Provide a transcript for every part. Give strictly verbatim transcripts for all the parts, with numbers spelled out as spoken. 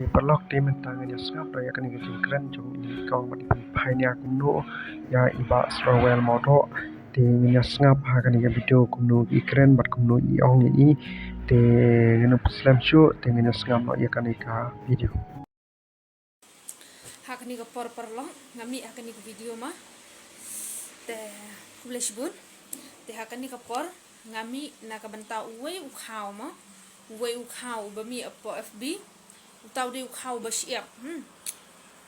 Te paralok, te mynta ngin ïa sngap ïa kane ka jingkren jong i kong bad i pynphai nia kumno ïa i Bah Strongwell Mawdoh. Te ngin ïa sngap ha kane ka video kumno i kren bad kumno i ong ïa i. Te ngin ym pynslem shuh, te ngin ïa sngap ïa kane ka video. Ha kane ka por paralok, nga mih ha kane ka video ma. Te khublei shibun. Te ha kane ka por nga mih na ka bynta uwei u khaw ma. Uwei u khaw uba mih hapoh F B. Uta u dei u khaw ba shyiap. Hmm.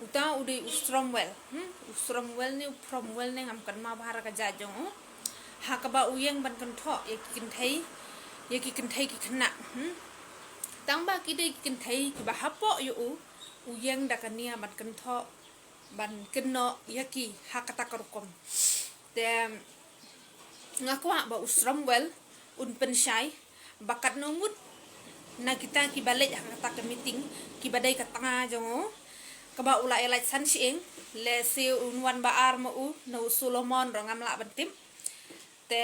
Uta u dei u Strongwell. Hmm. U Strongwell ne u Fromwell ne ngam kynmaw bha ka jait jong u. Ha kaba u ïeng ban kynthoh ïa ki kynthei, ïa ki kynthei ki khynnah. Hmm. Tang ba ki dei ki kynthei kiba hapoh ïa u, u ïeng da ka nia ban kynthoh, ban kynnoh ïa ki ha kata ka rukom. Te nga kwah ba u Strongwell un pynshai ba katno ngut na kita kiba leit ha kata ka meeting, kiba dei ka tnga jong u, kaba u la ïa lait san shyieng, lehse un wan ba ar ma u, na u Solomon ruh ngam lah ban tip. Te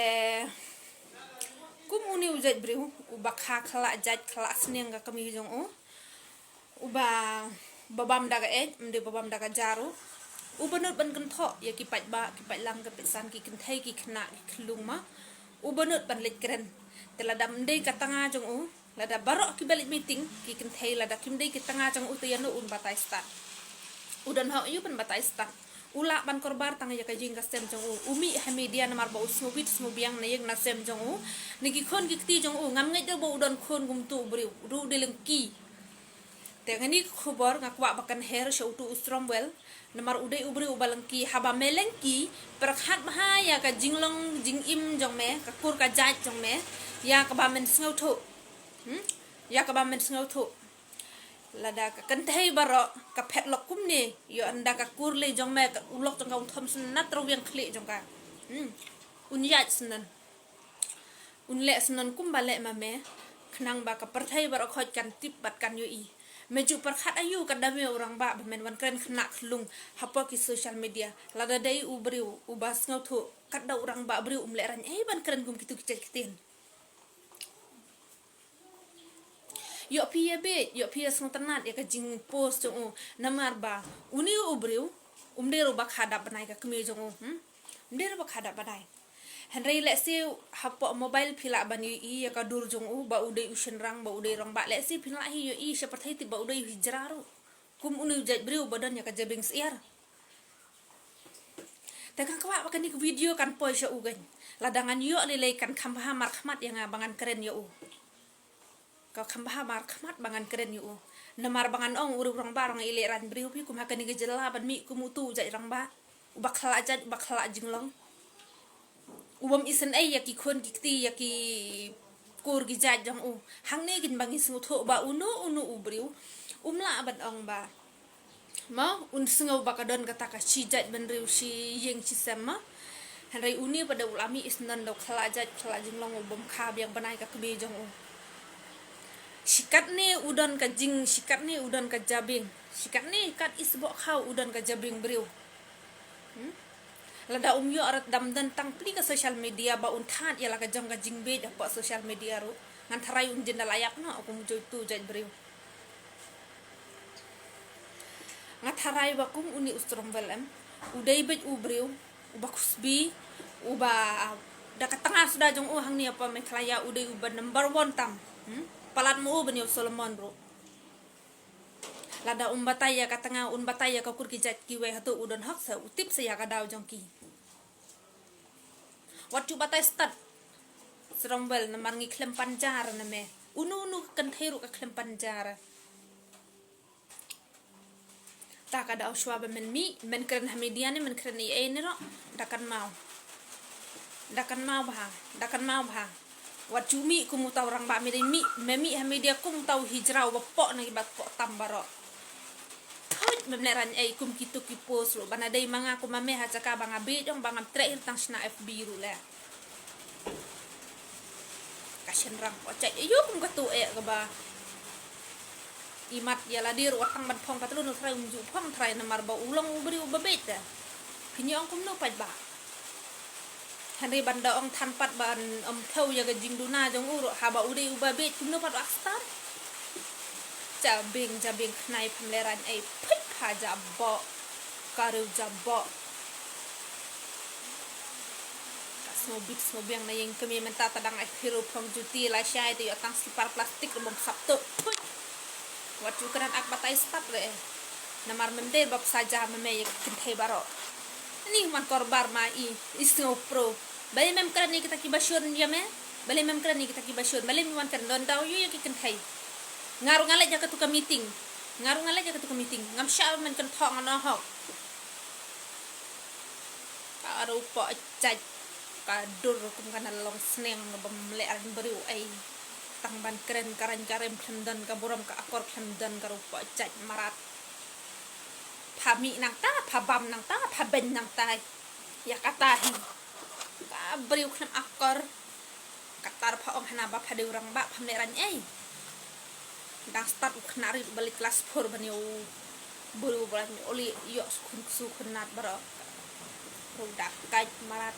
kum une u jait briew uba kha khlak jait khlak sniang ka kmie jong u, uba, ba bam da ka eit, ym dei ba bam da ka ja ruh, uba nud ban kynthoh ïa ki paidbah, ki paidlang, ki paidsan, ki kynthei, ki khynnah, ki khyllung ma, uba nud ban leit kren. Te lada ym dei ka tnga jong u, lada baroh kiba leit meeting, ki kynthei, lada kim dei ki tnga jong u, te ïano un batai stad? U don hok ïa u ban batai stad? U lah ban korbar tang ïa ka ïing ka sem jong u. U mih ha media namar ba u sngewbit sngewbiang na ïing na sem jong u, na ki khun ki kti jong u. Ngam ngeit de ba u don khun kum utu u briew, u dei lengki. Te nga ni ka khubor nga kwah ba kan her sha utu u Strongwell, namar u dei u briew uba lengki. Haba me lengki, pyrkhat bha ïa ka jinglong jingim jong me, ka kur ka jait jong me, ïa kaba men sngewthuh. Hmm? Ïa kaba men sngewthuh. Lada ka kynthei baroh ka phet lok kumne, ïoh ynda ka kur lei jong me, ka u lok jong ka un thom sngewtynnat ruh ïa ka khlieh jong ka. Hmm. Un ïaid sngewtynnat. Un leh sngewtynnat kumba leh ma me, khnang ba ka pyrthei baroh khoit kan tip bad kan ïohi. Me ju pyrkhat aïu katba me u rangbah ba men wan kren khynnah khyllung hapoh ki social media. Lada dei u briew uba sngewthuh, katba u rangbah briew um lehraiñ ei ban kren kum kitu ki jait ktien. Ïoh phi ïa beit, ïoh phi ïa sngewtynnat ïa ka jingpost jong u. Namar ba uni u briew um dei ruh ba kha dap bnai ka kmie jong u. Hmm? Um dei ruh ba kha dap bnai. Hynrei lehse hapoh mobile phi lah ban ïohi ïa ka dur jong u, ba u dei u shynrang, ba u dei rangbah, lehse phi lah hi ïohi sha pyrthei tip ba u dei u hijra ruh. Kum uni u jait briew ba don ïa ka jabieng syiar. Te nga kwah ba kane ka video kan poi sha u kein. Lada ngan ïoh lei lei kan kham bha markhmat ïa nga ba ngan kren ïa u. Ka kham bha markhmat ba ngan kren ïa u. Namar ba ngan ong u rangbah ruh i lehraiñ briew phi kum ha kane ka jylla ban mih kum utu u jait rangbah. Uba khlak jait, uba khlak jinglong. U bym isynei ïa ki khun ki kti, ïa ki kur ki jait jong u. Hangne kein ba ngi sngewthuh ba uno uno u briew um lah ban ong ba, mo, un sngew ba ka don kata ka shi jait bynriew, shi ïing shi sem, mo. Hynrei une pat de u la mih isynei da u khlak jait khlak jinglong, u bym kha biang bnai ka kmie jong u. Shi katne u don ka jing, shi katne u don ka jabieng, shi katne kat isboh khaw u don ka jabieng briew. Hmm? Lada um ïoh rat dam don tang pli ka social media ba un thad ïa la ka jong ka jingbeit hapoh social media ruh, ngan tharai un jin da la ïap noh kum u jait tu jait briew. Nga tharai ba kum uni u Strongwell em, u dei beit u briew uba khusbi, uba da ka tnga suda jong u hangne hapoh Meghalaya u dei uba number one tam. Hmm? Palat ma u ban ïa u Solomon ruh. Lada um batai ïa ka tnga, un batai ïa ka kur ki jait kiwei, hato u don hok sa, u tip sa ïa ka daw jong ki? Wat ju batai stad, Strongwell, namar ngi khlem pan jar na me. Uno uno ka kynthei ruh ka khlem pan jar. Ta ka daw shuwa ba men mih, men kren ha media ne men kren ei ei ne ruh, da kynmaw. Da kynmaw bha, da kynmaw bha. Wat ju mih kum uta u rangbah, me dei mih, me mih ha media kum uta u hijra uba poh na ki ba poh tam baroh. Thoit, mem lehraiñ ei kum kitu ki post ruh, ba na dei ma nga kum ma me ha jaka ba nga beit ong ba ngam treh hi tang shna F B ruh leh. Ka shynrang poh jait, aïu kum katu eh kaba imat ïa lade ruh wat tang ban phong, kata lun u trai um ju phong trai namar ba u long u briew uba beit te. Phin ïa ong kumno pat ba. Hynrei ban da ong than pat ban ym thew ïa ka jingduna jong u ruh, haba u dei uba beit kumno pat u ak stad. Jabieng, jabieng khnai pham leh rang ei, phut pha jaboh. Ka riew jaboh. Ka sngewbit sngewbiang na ïing kmie mynta, ta dang ai khiro phong juti la shai te ïoh tang slipar plastik ruh bym sap tuh. Phut. Wat ju kren ak batai stad re. Namar mem dei ba psa ja mem ïa ki kynthei baroh. Ni man kor bar ma i, i sngew pro. Balei mem kren ïa kita ki bashun ïa me? Balei mem kren ïa kita ki bashun? Balei mem wan kren, don daw ïa ki kynthei. Nga ruh nga leit ïa katu ka meeting. Nga ruh nga leit ïa katu ka meeting. Ngam shah ban kynthok ngan ong hok. Ka ruh poh jait. Ka dur kum ka na long sneng bym leh rang briew ei. Tang ban kren ka rang ka rem khlem don ka burom ka akor khlem don ka ruh poh jait marat. Pha mih nangta, pha bam nangta, pha beiñ nangta. Ïa kata hi. Ka briew khlem akor. Kata ruh pha ong hana ba pha dei u rangbah pham leh rang ei. Dang start u khynnah rit ba leit klas four ban ïoh u briew ba leit ïoh li ïoh sukhun sukhun nat baroh. Ruh da kait marat.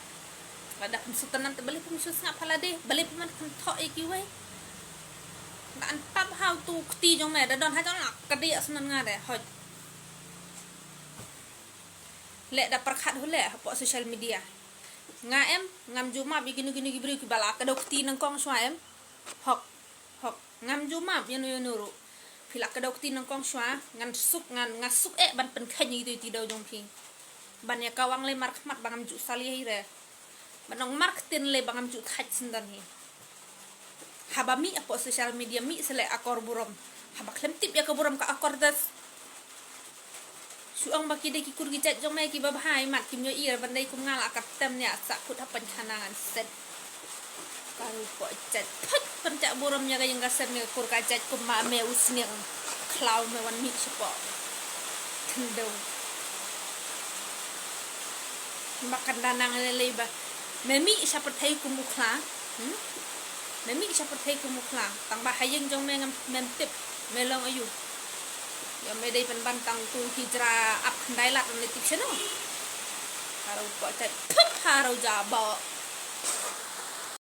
Lada phin shu tynat te balei phin shu sngap ha lade, balei phin man kynthok ïa kiwei. Da an tap ha utu kti jong me, da don ha jong la kadiah snan nga de hoi. Leh da pyrkhat hu leh hapoh social media. Nga em, ngam ju map ïa kino kino ki briew kiba la kdew kti nyngkong shuwa em. Hok, hok, ngam ju map ïano ïano ruh. Phi la kdew kti nyngkong shuwa, ngan suk, ngan, nga suk eh ban pynkheiñ ïa kito ki dew jong phi. Ban ïa kawang lei markhmat ba ngam ju salia hi re. Ban ong marktien lei ba ngam ju thait syndon hi. Haba mih hapoh social media mih sa leh akor burom. Haba khlem tip ïa ka burom ka akor das. Shu ong ba ki dei ki kur ki jait jong me kiba bha i mat kim ïohi ban dei kum nga la ka tem ïa sa kut ha pynkhana ngan set. Ka ruh poh jait phut pynjah burom ïa ka ïing ka sem ïa ka kur ka jait kum ma me u sniang khlaw me wan mih shapoh. Tyndew. Ba kan da nang lei lei ba me mih sha pyrthei kum u khla. Hmm? Me mih sha pyrthei kum u khla. Tang ba ha ïing jong me ngam mem tip me long aïu. Ïa me dei pynban tang tu ki jra ap khyndai lad me tip shano. Ka ruh poh jait phut ha ruh jaboh.